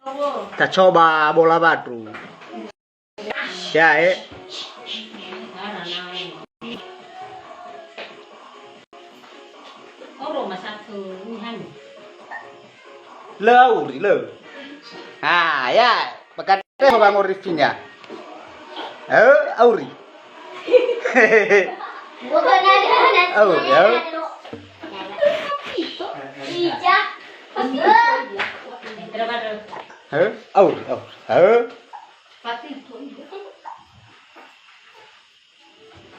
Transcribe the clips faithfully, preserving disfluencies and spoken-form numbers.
Tacoba bola wandru. Ya, eh. Lö auri, lö. Ah, ya. Bakate so bang orifinya. Eh, auri. Auri, ya. Eh, auri, auri. Eh.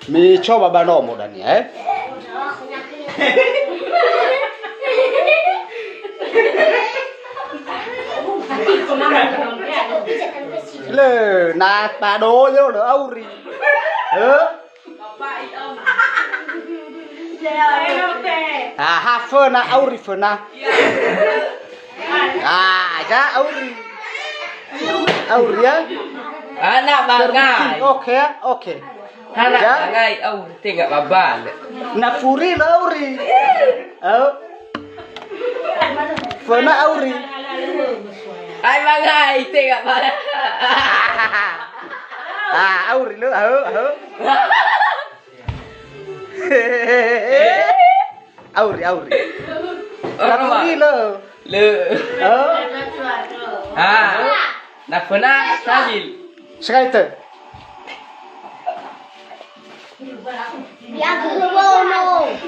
Micoba ba nomo dania, eh? Lö, na tadoyo lö auri. Eh? Ah, ha föna auri föna. Ah, ya auri. Auri ya. Anak bangai. Oke ya, oke. Anak ya. Bangai auri tenga babal. Na furi lö auri. Oh. Föna auri. Ai bangai tenga babal. Ah, auri lö, oh, oh. Auri, auri. Orang na furi lö. Lö. Oh. Ah. Na föna sabil. Sekali tö.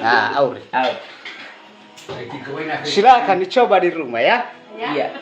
Ah, auri. Auri. Silakan dicoba di rumah ya. Iya.